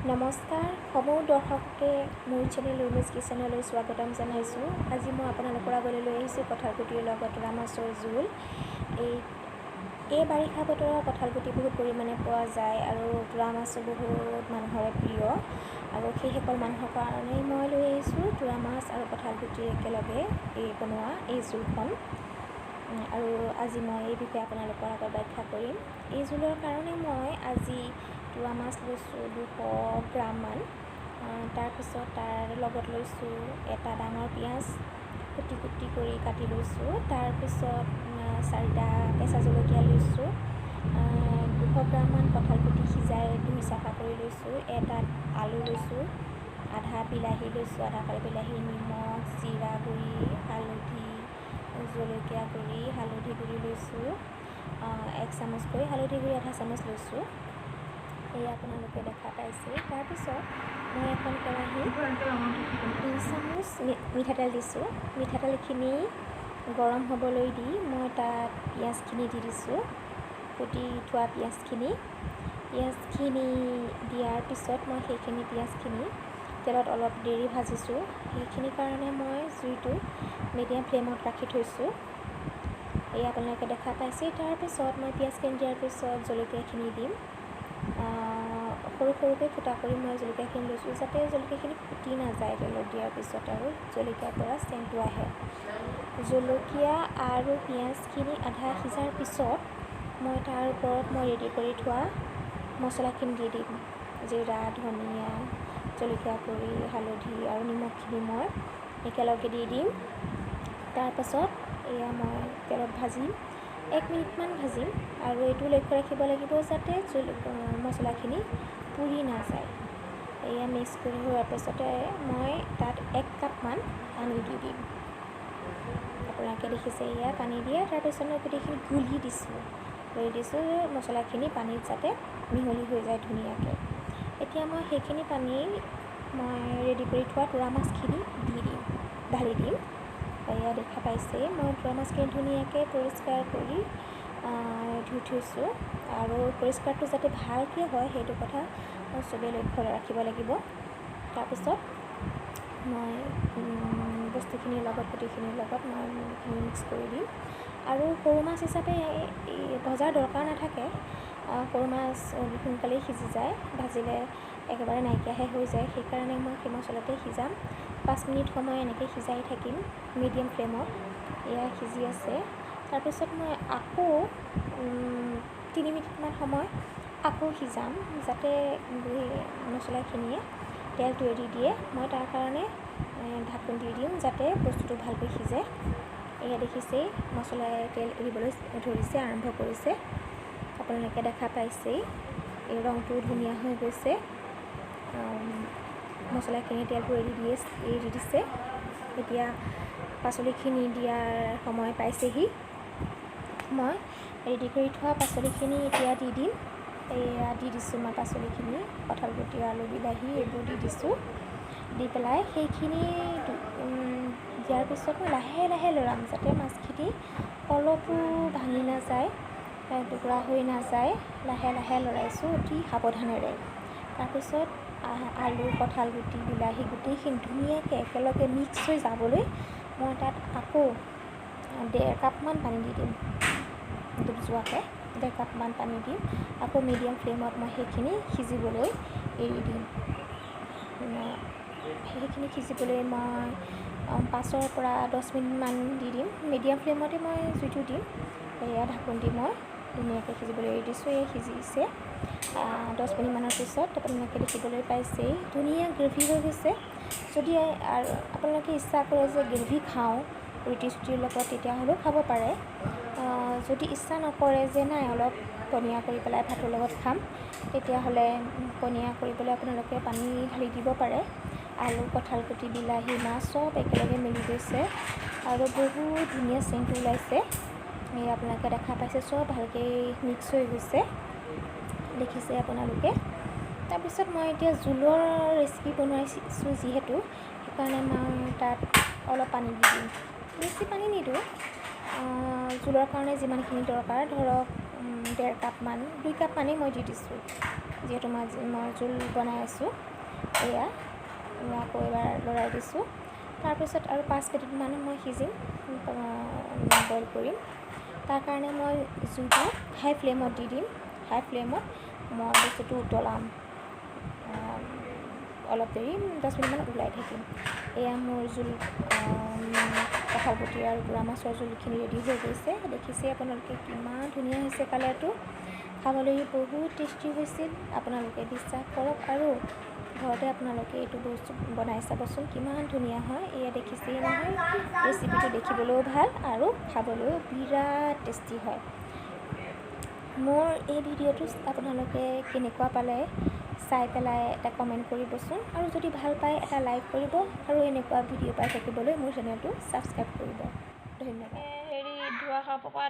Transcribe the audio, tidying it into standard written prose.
নমস্কাৰ সমূহ দৰ্শককে মোৰ চেনেল ৰুমিজ কিচেনলৈ স্বাগতম জনাইছোঁ। আজি মই আপোনালোকৰ আগলৈ লৈ আহিছোঁ কঁঠালগুটিৰ লগত তোৰা মাছৰ জোল। এই এই বাৰিষা বতৰত কঁঠালগুটি বহুত পৰিমাণে পোৱা যায় আৰু তোৰা মাছো বহুত মানুহৰে প্ৰিয়, আৰু সেইসকল মানুহৰ কাৰণেই মই লৈ আহিছোঁ তোৰা মাছ আৰু কঁঠালগুটি একেলগে এই বনোৱা এই জোলখন। আৰু আজি মই এই বিষয়ে আপোনালোকৰ আগত ব্যাখ্যা কৰিম। এই জোলৰ কাৰণে মই আজি তোৰা মাছ লৈছোঁ 200 গ্ৰামমান। তাৰপিছত তাৰ লগত লৈছোঁ এটা ডাঙৰ পিঁয়াজ কুটি কুটি কৰি কাটি লৈছোঁ। তাৰপিছত চাৰিটা কেঁচা জলকীয়া লৈছোঁ। 200 গ্ৰামমান কঁঠালগুটি সিজাই ধুই চাফা কৰি লৈছোঁ। এটা আলু লৈছোঁ, আধা বিলাহী লৈছোঁ, আধা ফালি বিলাহী, নিমখ, জিৰা গুড়ি, হালধি, জলকীয়া গুড়ি, হালধি গুড়ি লৈছোঁ এক চামুচকৈ, হালধি গুড়ি আধা চামুচ লৈছোঁ। এয়া আপোনালোকে দেখা পাইছে। তাৰপিছত মই এখন কেৰাহীত 2 চামুচ মিঠাতেল দিছোঁ। মিঠাতেলখিনি গৰম হ'বলৈ দি মই তাত পিঁয়াজখিনি দি দিছোঁ, কুটি থোৱা পিঁয়াজখিনি। পিঁয়াজখিনি দিয়াৰ পিছত মই সেইখিনি পিঁয়াজখিনি তেলত অলপ দেৰি ভাজিছোঁ। সেইখিনিৰ কাৰণে মই জুইটো মিডিয়াম ফ্লেমত ৰাখি থৈছোঁ। এয়া আপোনালোকে দেখা পাইছে। তাৰপিছত মই পিঁয়াজখিনি দিয়াৰ পিছত জলকীয়াখিনি দিম। সৰু সৰুকৈ ফুটা কৰি মই জলকীয়াখিনি লৈছোঁ, যাতে জলকীয়াখিনি ফুটি নাযায় তেলত দিয়াৰ পিছত আৰু জলকীয়াৰ পৰা চেণ্টটো আহে। জলকীয়া আৰু পিঁয়াজখিনি আধা সিজাৰ পিছত মই তাৰ ওপৰত মই ৰেডি কৰি থোৱা মছলাখিনি দি দিম। জিৰা, ধনিয়া, জলকীয়া গুড়ি, হালধি আৰু নিমখখিনি মই একেলগে দি দিম। তাৰপাছত এয়া মই তেলত ভাজিম, 1 মিনিটমান ভাজিম। আৰু এইটো লক্ষ্য ৰাখিব লাগিব যাতে মছলাখিনি পুৰি নাযায়। এয়া মিক্স কৰি হোৱাৰ পাছতে মই তাত 1 কাপমান পানী দি দিম। আপোনালোকে দেখিছে এয়া পানী দিয়া। তাৰপিছত মই গোটেইখিনি গুলি দিছোঁ, গুলি দিছোঁ মছলাখিনি পানীত যাতে মিহলি হৈ যায় ধুনীয়াকৈ। এতিয়া মই সেইখিনি পানী মই ৰেডি কৰি থোৱা তোৰা মাছখিনি দি দিম, ঢালি দিম। এয়া দেখা পাইছেই, মই তোৰা মাছখিনি ধুনীয়াকৈ পৰিষ্কাৰ কৰি ধুই থৈছোঁ। আৰু পৰিষ্কাৰটো যাতে ভালকৈ হয় সেইটো কথা চবেই লক্ষ্য ৰাখিব লাগিব। তাৰপিছত মই বস্তুখিনিৰ লগত, গোটেইখিনিৰ লগত মই এইখিনি মিক্স কৰি দিম। আৰু সৰু মাছ হিচাপে ভজাৰ দৰকাৰ নাথাকে, সৰু মাছ সোনকালেই সিজি যায়, ভাজিলে একেবাৰে নাইকিয়াহে হৈ যায়। সেইকাৰণে মই সেই মছলাতে সিজাম। 5 মিনিট সময় এনেকৈ সিজাই থাকিম মিডিয়াম ফ্লেমত। এয়া সিজি আছে। তাৰপিছত মই আকৌ 3 মিনিটমান সময় আকৌ সিজাম, যাতে মছলাখিনিয়ে তেলটো এৰি দিয়ে। মই তাৰ কাৰণে ঢাকোন দি দিম যাতে বস্তুটো ভালকৈ সিজে। এয়া দেখিছেই মছলাই তেল এৰিবলৈ ধৰিছে, আৰম্ভ কৰিছে। আপোনালোকে দেখা পাইছেই, এই ৰংটোও ধুনীয়া হৈ গৈছে। মছলাখিনি তেলটো এৰি দিছে। এতিয়া পাচলিখিনি দিয়াৰ সময় পাইছেহি। মই ৰেডি কৰি থোৱা পাচলিখিনি এতিয়া দি দিম। এয়া দি দিছোঁ মই পাচলিখিনি, কঁঠালগুটি, আলু, বিলাহী এইবোৰ দি দিছোঁ। দি পেলাই সেইখিনি দিয়াৰ পিছত মই লাহে লাহে লৰাম, যাতে মাছখিনি অলপো ভাঙি নাযায়, টুকুৰা হৈ নাযায়। লাহে লাহে লৰাইছোঁ অতি সাৱধানেৰে। তাৰপিছত আলু, কঁঠালগুটি, বিলাহী গোটেইখিনি ধুনীয়াকৈ একেলগে মিক্স হৈ যাবলৈ মই তাত আকৌ 1.5 কাপমান পানী দি দিম, ডুব যোৱাকৈ 1.5 কাপমান পানী দিম। আকৌ মিডিয়াম ফ্লেমত মই সেইখিনি সিজিবলৈ এৰি দিম। সেইখিনি সিজিবলৈ মই 5ৰ পৰা 10 মিনিটমান দি দিম। মিডিয়াম ফ্লেমতে মই জুইটো দিম। এয়া ঢাকোন দি মই ধুনীয়াকৈ সিজিবলৈ এৰি দিছোঁ। এয়া সিজিছে। 10 মিনিটমানৰ পিছত আপোনালোকে দেখিবলৈ পাইছেই ধুনীয়া গ্ৰেভি হৈ গৈছে। যদি আৰু আপোনালোকে ইচ্ছা কৰে যে গ্ৰেভি খাওঁ ৰুটি চুটিৰ লগত, তেতিয়াহ'লেও খাব পাৰে। যদি ইচ্ছা নকৰে যে নাই অলপ পনীয়া কৰি পেলাই ভাতৰ লগত খাম, তেতিয়াহ'লে পনীয়া কৰিবলৈ আপোনালোকে পানী ঢালি দিব পাৰে। আলু, কঁঠালগুটি, বিলাহী, মাছ চব একেলগে মিলি গৈছে আৰু বহুত ধুনীয়া চেণ্টটো ওলাইছে। এই আপোনালোকে দেখা পাইছে চব ভালকৈ মিক্স হৈ গৈছে, দেখিছে আপোনালোকে। তাৰপিছত মই এতিয়া জোলৰ ৰেচিপি বনাইছোঁ যিহেতু, সেইকাৰণে মই তাত অলপ পানী দি দিম। বেছি পানী নিদিওঁ, জোলৰ কাৰণে যিমানখিনি দৰকাৰ, ধৰক 1.5 কাপমান, 2 কাপমানেই মই দি দিছোঁ। যিহেতু মই জোল বনাই আছোঁ। এয়া মই আকৌ এবাৰ লৰাই দিছোঁ। তাৰপিছত আৰু 5 মিনিটমান মই সিজিম, বইল কৰিম। তাৰ কাৰণে মই জুইটো হাই ফ্লেমত দি দিম। হাই ফ্লেমত মই বস্তুটো উতলাম অলপ দেৰি, 10 মিনিটমান উতলাই থাকিম। এয়া মোৰ জোল, কঁঠালগুটি আৰু তোৰা মাছৰ জোলখিনি ৰেডি হৈ গৈছে। দেখিছেই আপোনালোকে, কিমান ধুনীয়া হৈছে কালাৰটো। খাবলৈ বহুত টেষ্টি হৈছিল। আপোনালোকে বিশ্বাস কৰক আৰু ঘৰতে আপোনালোকে এইটো বস্তু বনাই চাবচোন, কিমান ধুনীয়া হয়। এয়া দেখিছেই নহয়, ৰেচিপিটো দেখিবলৈও ভাল আৰু খাবলৈও বিৰাট টেষ্টি হয়। মোৰ এই ভিডিঅ'টো আপোনালোকে কেনেকুৱা পালে চাই পেলাই এটা কমেণ্ট কৰিবচোন আৰু যদি ভাল পায় এটা লাইক কৰিব আৰু এনেকুৱা ভিডিঅ' পাই থাকিবলৈ মোৰ চেনেলটো ছাবস্ক্ৰাইব কৰিব। ধন্যবাদ। হেৰি, ধোৱা খাব পৰা।